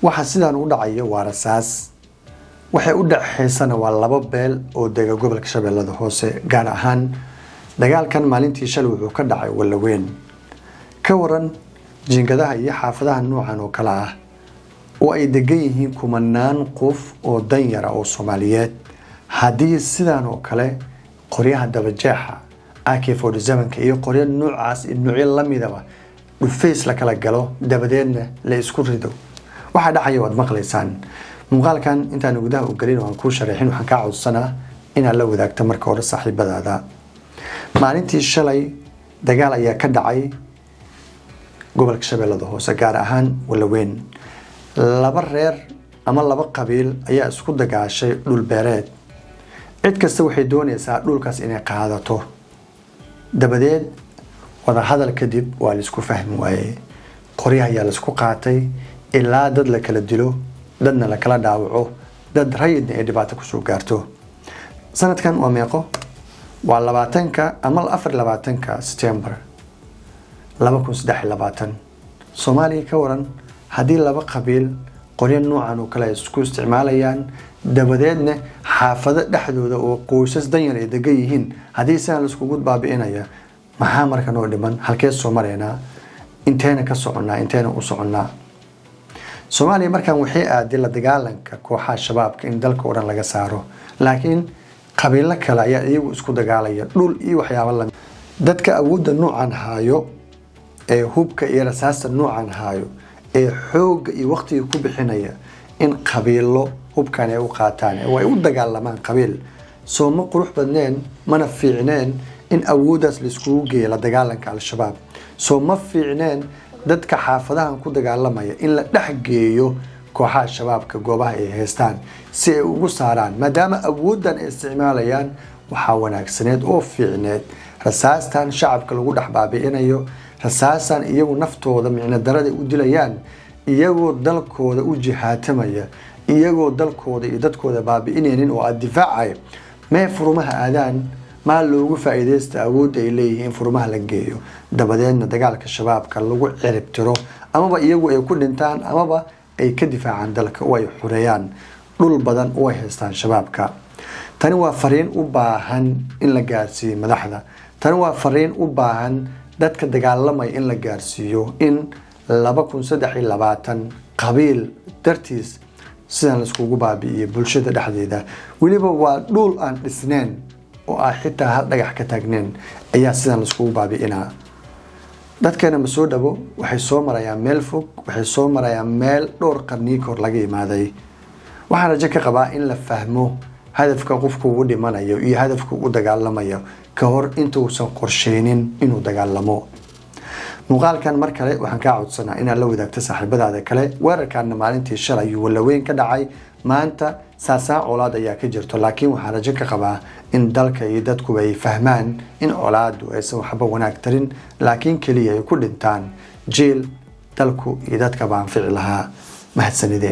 Waxa sidaan u dhacaya waa rasaas. Waxay u dhexaysana waa laba beel oo dega gobolka Shabeellada Hoose. Gaar ahaan dagaalkan maalintii shalay wuxuu ka dhacay Wallaweyn. Ka waran jiingadaha iyo xaafadaha noocan oo kale ah oo ay degan yihiin kumanaan qof oo danyara oo Soomaaliyeed, haddii sidaan oo kale qoryaha dabajeexa AK-47ka iyo qoryo noocaas iyo noocyo lamidaba dhufays la kala galo, dabadeedna la isku rido, waxaa dhacaya waad maqlaysaan. Muuqaalkan intaan gudaha u gelin oo aan kuu sharaxin, waxaan kaa codsanaa inaad la wadaagto marka hore saaxiibadaada. Maalintii shalay dagaal ayaa ka dhacay gobolka Shabeellada Hoose, gaar ahaan Wallaweyn. Laba reer ama laba qabiil ayaa isku dagaashay dhul beereed. Cid kasta waxay doonaysaa dhulkaas inay qaadato. Dabadeed wadahadal kadib waa laisku fahmi waayey, qoryaha ayaa laisku qaatay ilaa dad la kala dilo, dadna la kala dhaawaco, dad rayidna ay dhibaato kusoo gaarto. Sanadkan waa meeqo? Waa 20-ka ama 24-ka September 2023. Soomaaliya ka waran haddii laba qabiil qoryo noocan oo kale ay isku isticmaalayaan, dabadeedna xaafado dhexdooda oo qoysas danyar ay degan yihiin haddii sidaan laiskugu baabi'inaya, maxaa marka noo dhiman? Halkee soo maraynaa? Inteena ka soconnaa? Inteena u soconnaa? Soomaaliya markaan waxay aaday la dagaalanka kooxaha Shabaabka in dalka oo dhan laga saaro, laakiin qabiilo kale ayaa iyagu isku dagaalaya dhul iyo waxyaabo lamid. Dadka awoodda noocan haayo, ee hubka iyo rasaasta noocan haayo, ee xoogga iyo waqtiga ku bixinaya in qabiilo hubkan ay u qaataan oo ay u dagaalamaan qabiil, soo ma qurux badneen? Mana fiicneen in awooddaas laiskugu geeyo la dagaalanka Al-Shabaab? Soo ma fiicneen dadka xaafadahan ku dagaalamaya in la dhex geeyo kooxaha Shabaabka goobaha ay haystaan si ay ugu saaraan, maadaama awooddan ay isticmaalayaan? Waxaa wanaagsaneed oo fiicneed rasaastan shacabka lagu dhex baabi'inayo, rasaastan iyagu naftooda micno darada u dilayaan, iyagoo dalkooda u jihaatamaya, iyagoo dalkooda iyo dadkooda baabi'inaynin oo aada difaacaya, mee furumaha aadaan? Maa loogu faa'iidaysta awoodda ay leeyihiin in furumaha la geeyo, dabadeedna dagaalka Shabaabka lagu ciribtiro, amaba iyagu ay ku dhintaan, amaba ay ka difaacaan dalka oo ay xureeyaan dhul badan oo ay haystaan Shabaabka? Tani waa fariin u baahan in la gaarsiiyo madaxda. Tani waa fariin u baahan dadka dagaalamaya in la gaarsiiyo, in 2023 qabiil dartiis sidan laiskugu baabi'iyey bulshada dhexdeeda. Weliba waa dhul aan dhisneen oo ah xitaa hal dhagax ka taagneen ayaa sidan laiskugu baabi'inaa. Dadkeena ma soo dhabo, waxay soo marayaan meel fog, waxay soo marayaan meel dhowr qarniyo kahor laga imaaday. Waxaan rajo ka qabaa in la fahmo hadafka qofku uu dhimanayo iyo hadafka u dagaalamayo ka hor intuusan qorsheynin inuu dagaalamo. Muuqaalkan mar kale waxaan kaa codsanaa inaad la wadaagto saaxiibadaada kale. Weerarkaana maalintii shalay ayuu Wallaweyn ka dhacay. Maanta saasaan colaad ayaa ka jirto, laakiin waxaan rajo ka qabaa in dalka iyo dadkuba ay fahmaan in colaadu aysan waxba wanaag tarin, laakiin keliya ay ku dhintaan jiil dalku iyo dadkaba anfici lahaa. Mahadsanideen.